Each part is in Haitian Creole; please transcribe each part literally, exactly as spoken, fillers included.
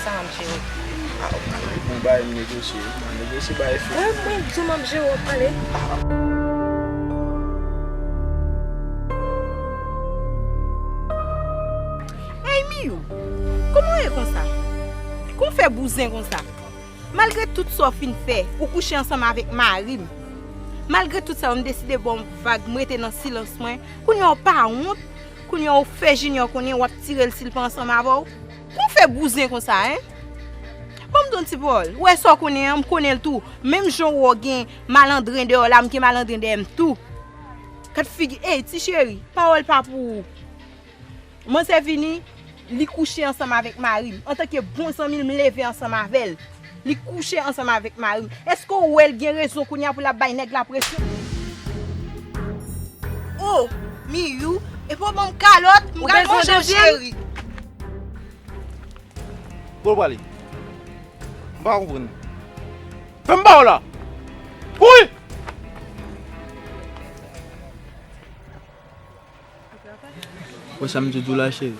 Sa a m jere. Ah, ok. Bon, bagay m negosye. M a negosye bagay fou. Mwen, mwen, di w m ap jere w ap pale. Ey, Miyou, kòman w ye konsa? Kòman w fè bouzen konsa? Malgre tout sa w fin fè, ou kouche ansanm avèk mari m. Malgre tout sa yo, m deside ba w vag, m rete nan silans mwen. Kounye a w pa wont, kounye a w fè Junior konnen w ap tire l si l pa ansanm avè w. Kòman w fè bouzen konsa, en? Ban m di w yon ti pawòl. Ou wè sa w konnen an, m konnen l tou. Menm jan w wè w gen malandren dèyè w la, m gen malandren dèyè m tou. Gad figi, ey, ti cheri, pawòl pa pou ou. Manzè vini, li kouche ansanm avèk mari m. Antanke bon zanmi l, m leve ansanm avè l. Li kouche ansanm avèk mari m. Èske w wè l gen rezon kounye a pou l ap bay nèg la presyon? Oh, Miyou, epi w ban m kalòt, m pral manje w, cheri. Kote w prale? M pa konprann. Fè m ba w la! Kouri! Wè sa m te di w la, cheri.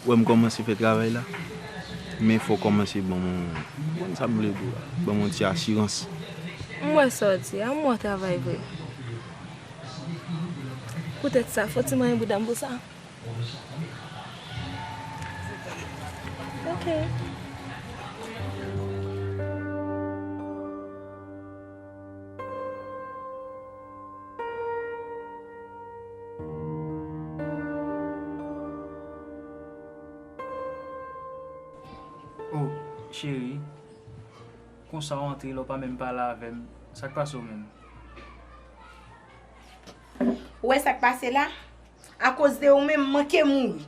Wè m kòmanse fè travay la. Men fò w kòmanse ban m yon, ban m sa m vle di w la. Ban m yon ti asirans. M wè sa w di a, m wè w travay vre. Poutèt sa, fò w ti manyen bouda m pou sa. Ok. Oh, cheri. Konsa w antre la, w pa menm pale avè m. Sa k pase w menm? Ou wè sa k pase la? Akoz de ou menm, m manke mouri.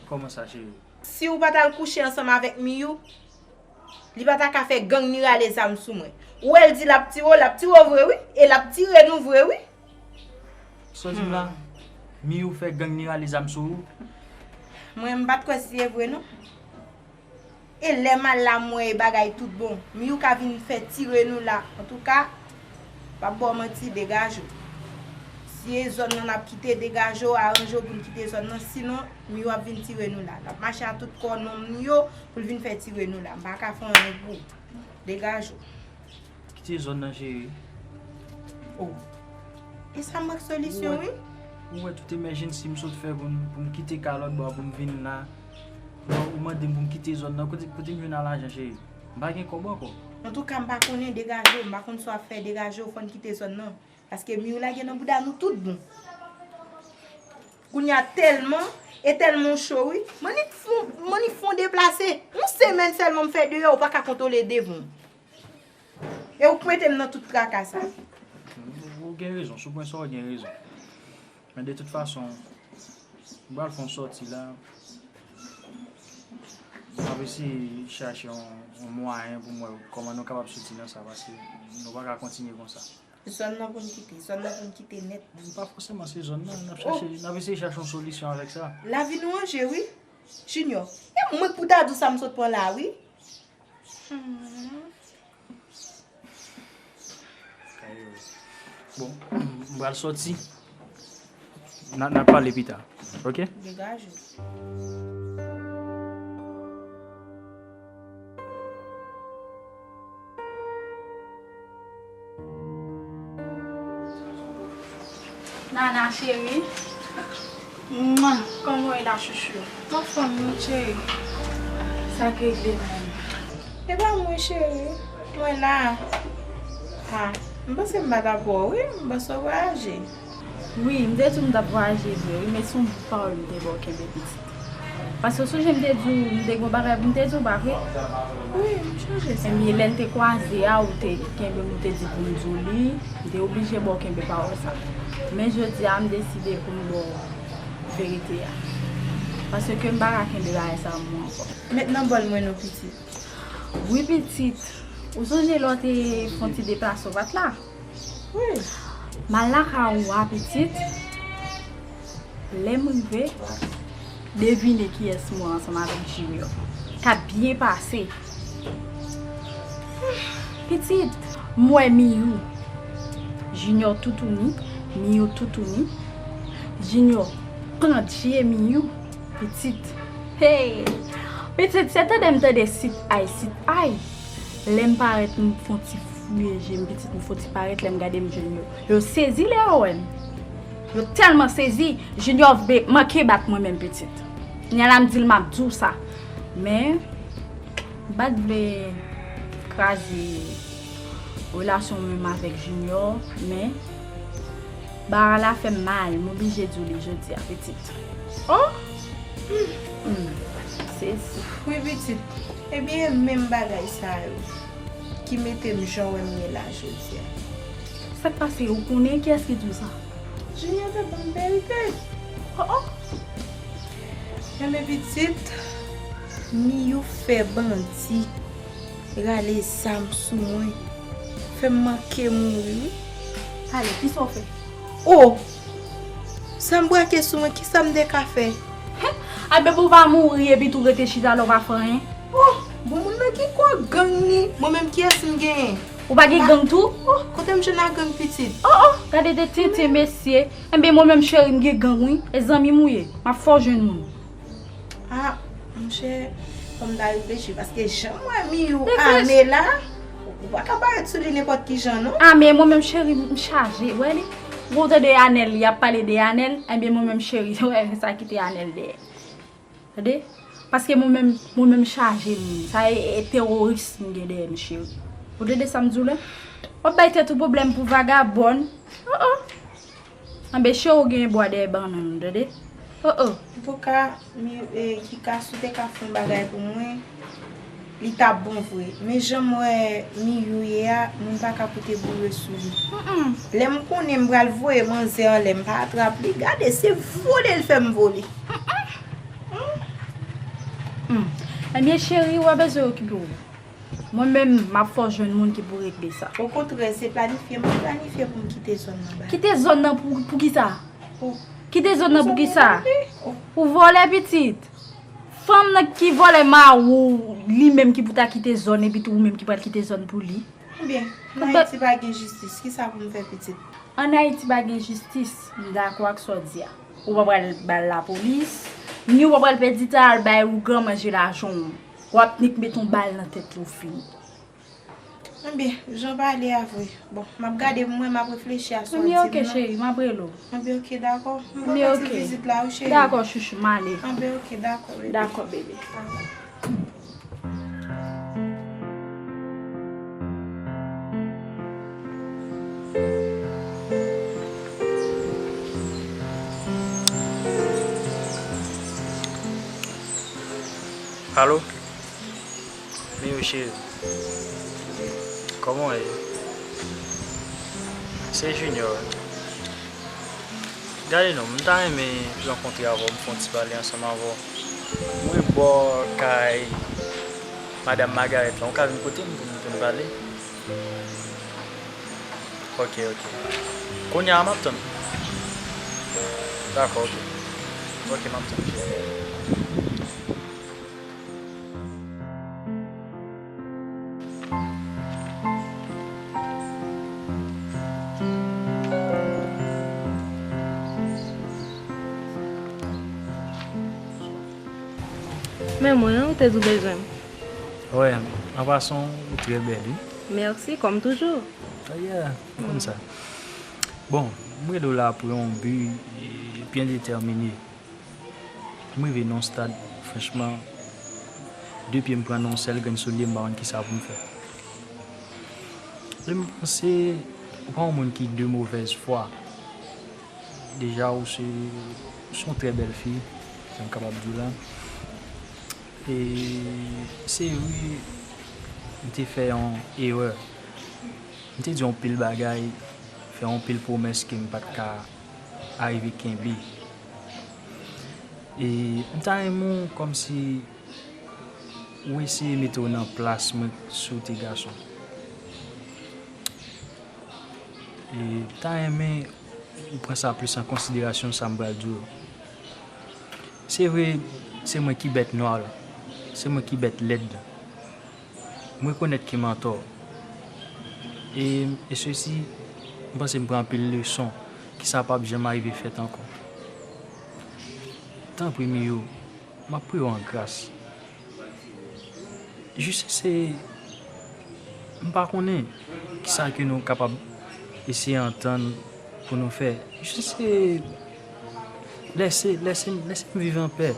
Kòman sa, cheri? Si w pa t al kouche ansanm avèk Miyou, li pa ta ka fè gang ni rale zam sou mwen. Ou wè l di l ap tire w, l ap tire w vre wi, e l ap tire nou vre wi. Sa w di m la? Miyou fè gang ni rale zam sou ou? Mwen, m pa t kwè si se vre non. E lè m al la, m wè e bagay tout bon. Miyou ka vin fè tire nou la. Antouka, m p ap ba w manti, degaje w. Si e zòn nan n ap kite, degaje w, aranje w pou n kite zòn nan. Sinon, Miyou ap vin tire nou la. L ap mache a tout kò nonm yo pou l vin fè tire nou la. M pa ka fè anyen pou ou. Degaje w. Kite zòn nan, cheri. Oh. E sa m wè k solisyon, wi. Ou wè tout emergency m sot fè pou m, pou m kite kalòt bò a pou m vin la. Ou mande m pou m kite zòn nan. Kote, kote m jwenn a lajan, cheri? M pa gen kòb ankò. Antouka, m pa konnen, degaje w. M pa konn sa w ap fè, degaje w, fò n kite zòn nan. Paske Miyou lage nan bouda nou tout bon. Kounye a tèlman, e tèlman w cho wi. Mannik fon, mannik fon deplase. Yon semèn sèlman m fè deyò, ou pa ka kontwole devan w. E ou k mete m nan tout traka sa. Ou gen rezon, sou pwen sa w gen rezon. Men de tout fason, m pral fè yon sòti la. M ap eseye chache yon, yon mwayen pou m wè kòman nou kapab soti nan sa, paske nou pa ka kontinye konsa. Zòn nan pou n kite, zòn nan pou n kite nèt. Pa fòseman se zòn nan, n ap chache, n ap eseye chache yon solisyon avèk sa. Lavi nou an je wi. Junior, e mwen k pou ta di w sa m sot pran la wi. Hmm. Bon, m pral sòti. N a, n a pale pita, ok? Degaje w. Nana cheri. Mwa, kòman w ye la chouchou? M anfòm wi cheri. Sa k regle menm? E pa mwen cheri. Mwen la. Ha, m panse m pa t ap wè w wi. M panse w vwayaje. Wi, m te di w m t ap vwayaje vre wi, men se yon bout pawòl m te ba w kenbe pitit. Paske w sonje m te di w, m te gen yon bagay pou m te di w, pa vre? Wi, m sonje sa. Ebyen, lè n te kwaze a, ou te kenbe m, ou te di pou m di w li, m te oblije ba w kenbe pawòl sa. Men jodi a, m deside pou m ba w verite a. Paske m pa ka kenbe bagay sa pou mwen ankò. Met nan bòl mwen non, pitit. Wi, pitit. Ou sonje lè w te fè yon ti deplase, ou pa t la? Wi. M al lakay ou a, pitit. Lè m rive, devine kiyès m wè ansanm avèk Junior. K ap byen pase. Pitit, m wè Miyou. Junior toutouni, Miyou toutouni. Junior pran je Miyou. Pitit, hey! Pitit, se tande m tande sit ay, sit ay. Lè m parèt, m fè yon ti fouye je m, pitit, m fè yon ti parèt, lè m gade, m jwenn yo. Yo sezi lè yo wè m. Yo tèlman sezi, Junior vle manke bat mwen menm, pitit. Kounye a la, m di l m ap di w sa. Men, m pa t vle kraze relasyon mwen menm avèk Junior, men bagay la fè m mal, m oblije di w li jodi a, pitit. Oh! Hmm, sezi. Wi, pitit. Ebyen, menm bagay sa yo ki mete m jan w wè m ye la jodi a. Sa k pase? Ou konnen kiyès ki di w sa? Junior te ban m verite. Oh, oh! Enben, pitit, Miyou fè bandi rale zam sou mwen, fè m manke mouri, wi. Ale, kisa w fè? Oh! Zam brake sou mwen, kisa m te ka fè? Enben, pou w pa mouri epi tou rete chita la, w pa fè anyen. Oh! Bon, moun nan gen kò gang li. Mwen menm, kiyès m genyen? Ou pa gen gang tou? Oh, kote m jwenn ak gang, pitit? Oh, oh, gade de tenten mesye. Enben, mwen menm, cheri, m gen gang, wi. E zanmi m ou ye. M ap fè w jwenn moun. Ah, monchè, fò m ta reflechi, paske jan m wè Miyou ame la, ou pa ka parèt sou li nenpòt ki jan, non. Ah, men mwen menm, cheri, m chaje. Wè li? Ou tande Anèl, y ap pale de Anèl. Enben, mwen menm, cheri, wè, sa kite Anèl dèyè. Tande? Paske mwen menm, mwen menm chaje moun. Sa e, e teworis m gen dèyè m, cheri. Ou tande sa m di w la? W ap bay tèt ou pwoblèm pou vagabòn. Oh, oh. Anben, cheri, ou gen bwa dèyè bannann, ou tande? Oh, oh. Antouka, mi, e, Kika, si w te ka fè yon bagay pou mwen, li t ap bon vre. Men jan m wè Miyou ye a, moun pa ka pote boure sou li. Mm-mm. Lè m konnen m pral voye manzè anlè, m pa atrap li, gade, se vole l fè m vole. Mm-mm. Mm. Ebyen, cheri, w a bezwen okipe w. Mwen menm, m ap fè w jwenn moun ki pou regle sa. Okontrè, se planifye m ap planifye pou m kite zòn nan ba li. Kite zòn nan pou, pou ki sa? Oh. Kite zòn nan pou ki sa? Zòn nan ba li. Oh. Ou vòlè, pitit. Fanm nan ki vòlè mari w, li menm ki pou ta kite zòn, epi tou ou menm ki pral kite zòn pou li. Ebyen, an Ayiti pa gen jistis, kisa pou m fè, pitit? An Ayiti pa gen jistis, m dakò ak sa w di a. Ou pa pral ba l lapolis, ni ou pa pral pèdi tan al bay ougan manje lajan w. W ap nik met yon bal nan tèt li, ou fini. Ebyen, jan w pale a vre. Bon, m ap gade pou m wè, m ap reflechi a sa w di m nan. Ebyen, oke, cheri, m ap rele w. Ebyen, oke, dakò. M pran ti vizit la, wi, cheri. Dakò, chouchou, m ale. Ebyen, oke, dakò, bebe. Dakò, bebe. Dakò. Alo? Miyou cheri. Kòman w ye? Se Junior. Gade non, m ta renmen rankontre avè w, m fè yon ti pale ansanm avè w. Mwen bò kay Madanm Magarèt la, ou ka vin kote m pou n, pou n pale? Ok, ok. Kounye a, m ap tann. Dakò, ok. Ok, m ap tann, cheri. Men mwen, ou te di w bezwen m. Wè, an pasan, ou trè bèl, wi. Mèsi, kòm toujou. Ah, yeah, m konn sa. Bon, m rele w la pou yon bi, e, byen detèmine. M rive nan yon stad, franchman, de pye m pran nan yon sèl grenn soulye, m pa konn kisa pou m fè. E m panse ou pa yon moun ki de movèz fwa. Deja, ou se, ou se yon trè bèl fi, sa m kapab di w la. E se vre, m te fè yon erè. M te di yon pil bagay, fè yon pil pwomès ke m pa t ka arive kenbe. E m ta renmen w kòmsi ou eseye mete w nan plas mwen si w te gason. E m ta renmen ou pran sa plis an konsiderasyon sa m pral di w. Se vre, se mwen ki bèt nwa la. Se mwen ki bèt lèd la. M rekonèt ke m antò. E, e sesi, m panse m pran anpil leson, ke sa p ap janm arive fèt ankò. Tanpri, Miyou, m ap priye w an gras. Jis se, m pa konnen kisa ke nou kapab eseye antann pou nou fè. Jis se lèse, lèse, lèse m viv anpè.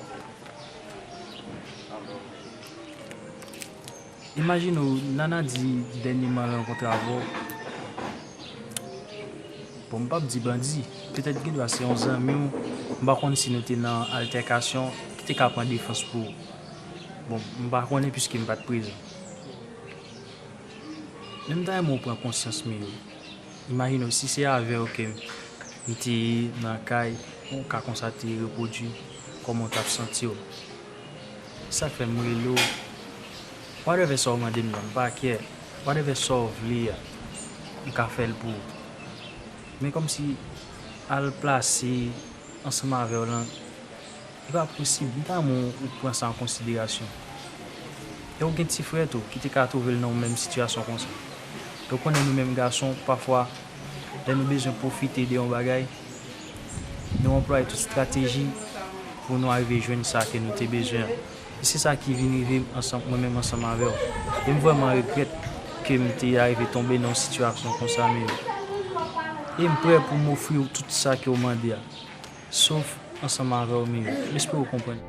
Imajine w, Nana di dènyeman l rankontre avè w. Bon, m p ap di bandi. Petèt gen dwa se yon zanmi w. M pa konn si nou te nan altèkasyon ki te ka pran defans pou ou. Bon, m pa konnen piske m pa t prezan. Men m ta renmen w pran konsyans, Miyo. Imajine w, si se avè w ke m te ye nan kay, yon ka konsa te repwodui, kòman w t ap santi w? Sa k fè m rele w. Whatever sa w mande m nan, m pa care. Whatever sa w vle a, m ka fè l pou ou. Men kòmsi al plase ansanm avè w lan, li pa posib. M ta renmen w pran sa an konsiderasyon. E w gen ti frè tou ki te ka twouve l nan yon menm sitiyasyon konsa. E w konnen nou menm gason, pafwa, lè nou bezwen pwofite de yon bagay, nou anplwaye tout estrateji pou nou arive jwenn sa ke nou te bezwen an. E se sa ki vin rive m ansanm, mwen menm ansanm avè w. E m vrèman regrèt ke m te arive tonbe nan yon sitiyasyon konsa, Miyo. E m prè pou m ofri w tout sa ke w mande a. Sof ansanm avè w, Miyo. M espere w konprann.